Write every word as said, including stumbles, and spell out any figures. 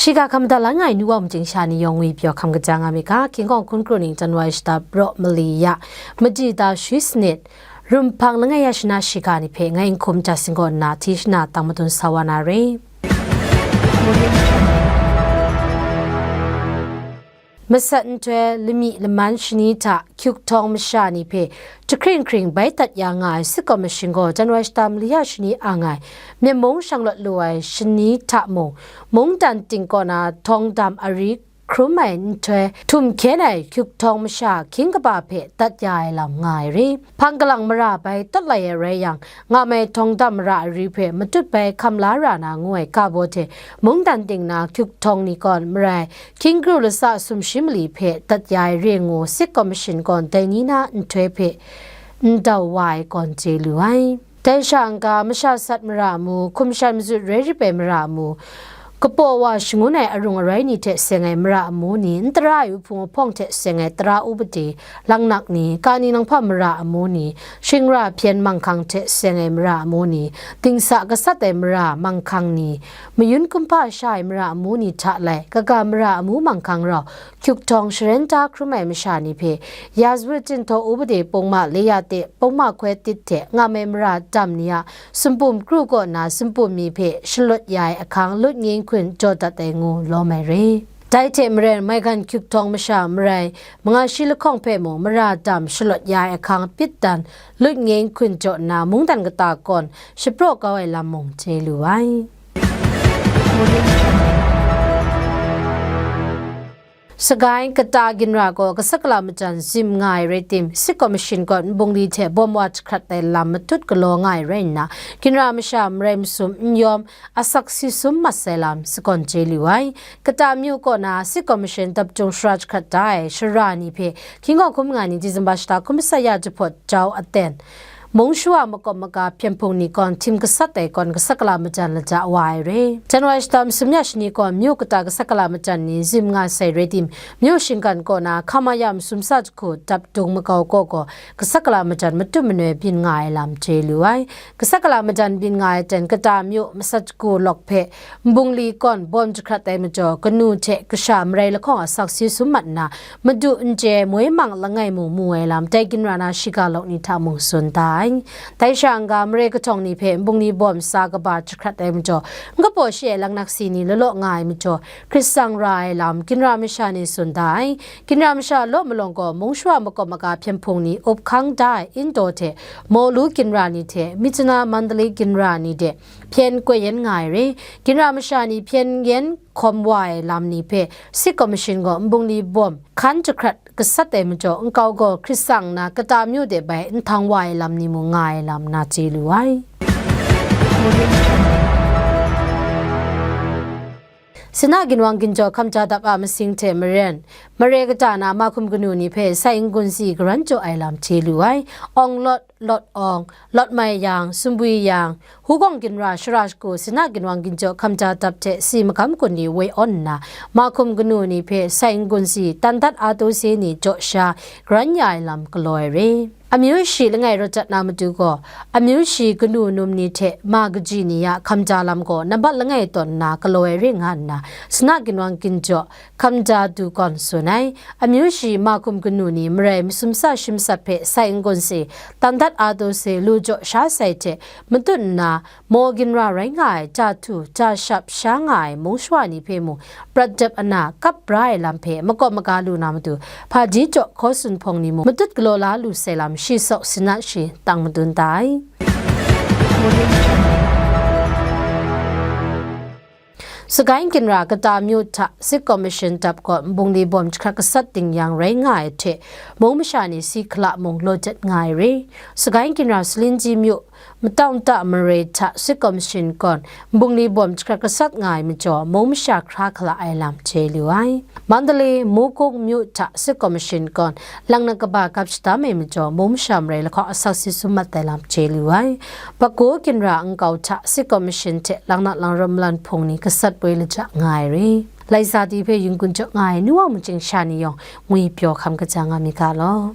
Shiga hkam da la ngai nu wa maching sha ni yawng ngwi pyaw hkam kaja nga mi ga, King Kong hkun kru ning January shata braw mali ya, madi da shui sanit, rum hpang langai ya shana shiga ni hpe ngai n hkum ja singgaw nna hti shana tang madun sa wa na re. Masat nhtoi lami laman shani hta hkyuk htawng masha ni hpe jahkring hkring bai dat ya nga ai Sitkaw Mashin gaw January shata mali ya shani ang ai Myen mung shanglawt lu ai shani hta mung, mungdan ting kaw na htawng dam ari hkrum ai nhtoi htum hkyen ai hkyuk htawng masha hkying kaba hpe dat ya ai lam nga ai re. Hpang kalang mara bai tawt lai ai rai yang, nga mai htawng dam mara ari hpe matut bai hkam la ra na ngu ai ga baw hte, mungdan ting na hkyuk htawng ni kaw marai, hkying kru lasa sumshi mali hpe dat ya ai re ngu Sitkaw Mashin gaw dai ni na nhtoi hpe n dau wa ai gaw chye lu ai. Dai sha n-ga, masha sat mara amu, hkum shan mazut rai rip ai mara amu, kapaw wa shangun ai arung arai ni hte seng ai mara amu ni, n tara ai uhpung ahpawng hte seng ai tara upade, langnak ni, kani nanghpa mara amu ni, shingra hpyen manghkang hte seng ai mara amu ni, dingsa gasat ai mara manghkang ni, mayun kumhpa sha ai mara amu ni hta lai, kaga mara amu manghkang rau, hkyuk htawng sharen da hkrum ai masha ni hpe, Yazwit Jinhtaw Upade pungma le ya te pungma hkoi tit hte nga mai mara dam ni a sumpum kru kaw na sumpum mi hpe shalawt ya ai ahkang lut ngin hkun jaw dat ai ngu lawm ai re. Dai hte maren, maigan hkyuk htawng masha marai manga shi lahkawng hpe mung mara dam shalawt ya ai ahkang pit dan lut ngin hkun jaw nna mungdan kata kawn shapraw kau ai lam mung chye lu ai. Sagai kata ginra gaw Kasakala majan zim nga ai rai tim, Sitkaw Mashin gaw nbungli hte bawm wa jahkrat ai lam matut galaw nga ai rai nna, ginra masha marai masum n yawm, asak si sum mat sai lam sagawn chye lu ai. Kata myu kaw na Sitkaw Mashin dap dung shara jahkrat da ai shara ni hpe, hkying gaw hkum nga ni December shata hkum masat ya jahpawt jau aten, mung shawa makawp maga hpyen hpung ni kawn htim gasat ai kawn Kasakala majan lata wa ai re. January shata masum ya shani kawn myu kata Kasakala majan ni zim nga sai rai tim, myu shinggan kaw na hkama ya masum sa jahku dap dung makau kaw gaw Kasakala majan matu manoi byin nga ai lam chye lu ai. Kasakala majan byin nga ai ten kata myu masat jahku lawk hpe, nbungli kawn bawm jahkrat ai majaw, kanu hte kasha marai lahkawng asak si sum mat nna, madu n chye moi mang langai mung mu ai lam, dai ginra na shiga lawk ni hta mung tsun da ai. Dai sha n-ga, marai kahtawng ni hpe nbungli bawm sa kaba jahkrat ai majaw, n kapaw shi ai langnak si ni lalaw nga ai majaw, hkrit tsang ra ai lam, ginra masha ni tsun da ai. Ginra masha law malawng gaw, mung shawa makawp maga hpyen hpung ni up hkang da ai indaw hte, Mawlu ginra ni hte, Myitkyina Mandalay ginra ni de, hpyen koi yen nga ai re. Ginra masha ni hpyen yen hkawm wa ai lam ni hpe, Sitkaw Mashin gaw nbungli bawm hkan jahkrat gasat ai majaw, nkau gaw hkrit tsang nna kata myu de bai nhtang wa ai lam ni mung nga ai lam na chye lu ai. Sinah ginwang ginjaw hkamja dap a masing hte maren, mare kata na mahkum kanu ni hpe sai n-gun si garan jaw ai lam chye lu ai. Awng lawt, lawt awng, lawt mai yang, sumbwi yang, Hugawng ginra shara shagu Sinah ginwang ginjaw hkamja dap hte si magam gun ni woi awn nna, mahkum kanu ni hpe sai n-gun si, tan dat a taw se ni jaw sha garan ya ai lam galaw ai re. Amyu shi langai rawt dat na matu gaw, amyu shi kanu num ni hte ma kaji ni a hkamja lam gaw nambat langai tawn nna galaw ai re nga nna, Sinah ginwang ginjaw hkamja du gawn tsun ai. Amyu shi mahkum kanu ni marai masum sa shi masat hpe sai n-gun si, tan dat a taw se lu jaw sha sai hte matut nna, maw ginra rai nga ai, ja htu, ja shap sha nga ai mung shawa ni hpe mung, prat dep ana kap bra ai lam hpe makawp maga lu na matu, hpaji jaw hkaw tsun hpawng ni mung, matut galaw la lu sai lam shi saw Sinah shi tang madun da ai. Sagai ginra kata myu hta Sitkaw Mashin dap gaw nbungli bawm jahkrat gasat ding yang rai nga ai hte, mung masha ni si hkala mung law jet nga ai re. Sagai ginra Salinji myu matau nta mare hta Sitkaw Mashin gaw nbungli bawm jahkrat gasat nga ai majaw, mung masha hkra hkala ai lam chye lu ai. Mandalay, Mukuk myu hta Sitkaw Mashin gaw langnak kaba gap shadam ai majaw, mung masha marai lahkawng asak si sum mat ai lam chye lu ai. Bago ginra nkau hta Sitkaw Mashin hte langnak langrum malan hpung ni gasat poi laja nga ai re. Laisa ti hpe yin-gun jaw nga ai nu wa machyin sha ni yawng ngwi pyaw hkam kaja nga mi ga law.